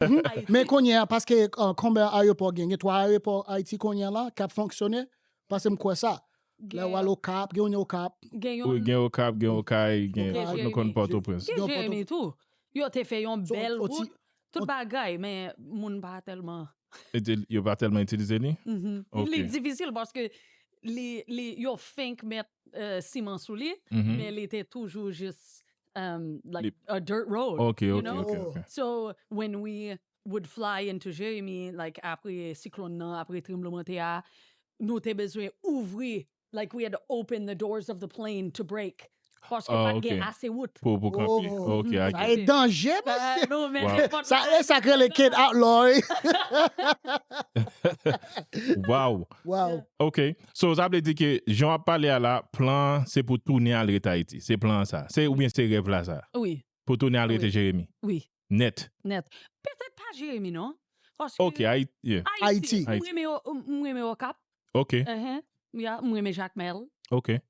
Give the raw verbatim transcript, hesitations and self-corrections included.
Men kounye a, paske uh, konbyen ayewopò gen? Gen twa ayewopò Ayiti kounye a la k ap fonksyone? Paske m kwè sa. Lè w al Okap, gen youn Okap. Gen yon Gen Okap, gen Okay, nou konn Pòtoprens. Gen Jeremi tou. Yo te fè yon bèl wout. Tout bagay, men moun pa tèlman. Yo pa tèlman itilize li? Li difisil paske li, li, yo fenk met uh, siman sou li, men li te toujou jis um, like a dirt road. Okay, okay, okay, okay. So when we would fly into Jeremi, like apre siklòn nan, apre tranblemanntè a, nou te bezwen ouvri, like we had to open the doors of the plane to brake. Paske pa t gen ase wout. Pou, pou kanpe. Ok, I get it. Sa e danje, mesye. Sa e sa k rele kid outlaw. Wow. Wow. Ok. So, sa vle di ke jan w ap pale a la, plan se pou tounen al ret Ayiti. Se plan sa. Se oubyen se rèv la sa. Wi. Pou tounen al rete Jeremi. Wi. Nèt. Nèt. Petèt pa Jeremi, non? Paske Ok, Ayiti. Yeah. Ayiti. Ayiti. M renmen Okap. Ok. Uh-huh. Yeah, m renmen Jakmèl. Ok.